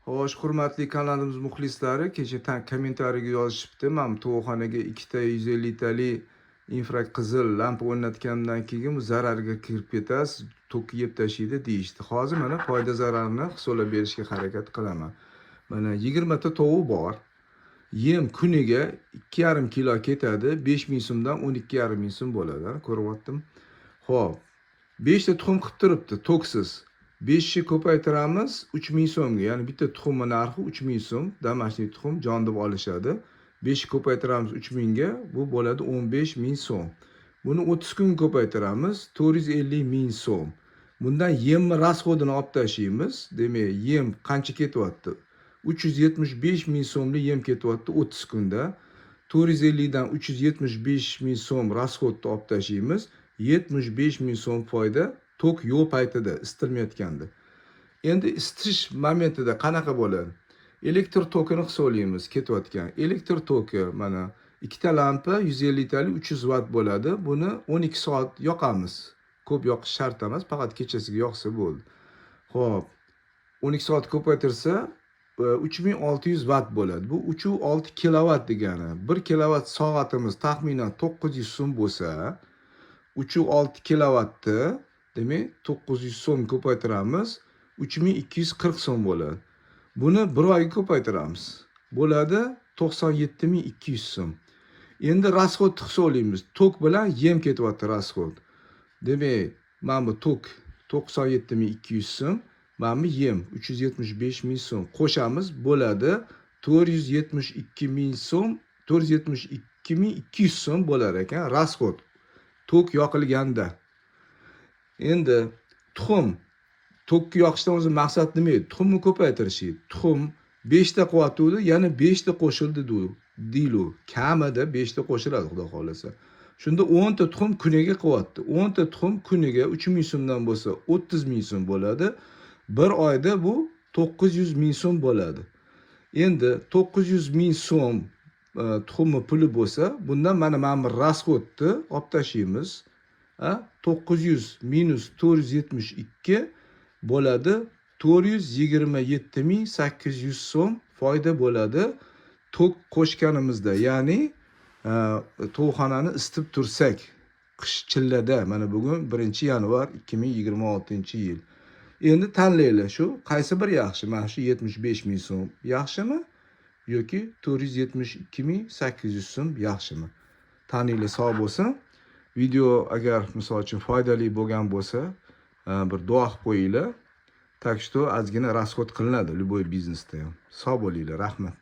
Xo'sh, hurmatli kanalimiz muxlislari, kecha kommentariyaga yozishibdi. Men tovuqxonaga ikkita 150 tali infraqizil lampa o'rnatganimdan keyin bu zararga kirib ketasiz, tokki yeb tashlaydi deyishdi. Hozir mana foyda zararni hisoblab berishga harakat qilaman. Mana 20 ta tovuq bor. Yem kuniga 2,5 kilo ketadi, 5000 so'mdan 12,5 ming so'm bo'ladi. Ko'ryaptim. Xo'p, 5 ta tuxum qilib turibdi, toksiz. 5 ni ko'paytiramiz 3000 so'mga, ya'ni bitta tuxumni narxi 3000 so'm, домашний tuxum jon deb olishadi. 5 ni ko'paytiramiz 3000 ga, bu bo'ladi 15 ming so'm. Buni 30 kun ko'paytiramiz, 450 ming so'm. Bundan yemni расход ini olib tashlaymiz. Demak, yem qancha ketyapti? 375 ming so'mlik yem ketyapti 30 kunda. 450 dan 375 ming so'm расход ni olib tashlaymiz. 75 ming so'm foyda tok yo'q paytida, isitilmayotganda. Endi isitish momentida qanaqa bo'ladi? Elektr tokini hisoblaymiz ketayotgan. Elektr toki mana ikkita lampa 150 tali 300 vatt bo'ladi. Buni 12 soat yoqamiz. Ko'p yoqish shart emas, faqat kechasiga yoqsa bo'ldi. Xo'p, 12 soat ko'paytirsa 3600 vatt bo'ladi. Bu 3,6 kilovat degani. 1 kilovat soatimiz taxminan 900 so'm bo'lsa, 3,6 kilovatni demak 900 so'm ko'paytiramiz, 3240 so'm bo'ladi. Buni bir oyga ko'paytiramiz. Bo'ladi 97 200 so'm. Endi расход ni hisoblaymiz. Tok bilan yem ketyapti расход. Demak, mana bu tok 97 200 so'm, mana bu yem 375 ming so'm. Qo'shamiz, bo'ladi 472 ming so'm, 472 200 so'm bo'lar ekan расход. Tok yoqilganda. Endi tuxum tokki yoqishdan o'zi maqsad nima edi? Tuxumni ko'paytirish edi. Tuxum 5 ta qilyotgandi, yana 5 ta qo'shildi deylu. Kamida 5 ta qo'shiladi, xudo xohlasa. Shunda 10 ta tuxum kuniga qilyapti. 10 ta tuxum kuniga 3000 so'mdan bo'lsa 30 ming so'm bo'ladi. Bir oyda bu 900 ming so'm bo'ladi. Endi 900 ming so'm tuxumni puli bo'lsa, bundan mana bu расход ni olib tashlaymiz. A, 900 minus 472 bo'ladi 427 800 so'm foyda bo'ladi tok qo'shganimizda, ya'ni tovuqxonani isitib tursak qish chillada. Mana bugun 1 yanvar 2026 yil. Endi tanlanglar, shu qaysi bir yaxshi? Mana shu 75 ming so'm yaxshimi yoki 472 800 so'm yaxshimi? Taninglar sog' bo'lsin. Video agar misol uchun foydali bo'lgan bo'lsa, bir duo qilib qo'yinglar. Так что ozgina расход qilinadi любой biznesda ham. Sog' bo'linglar, rahmat.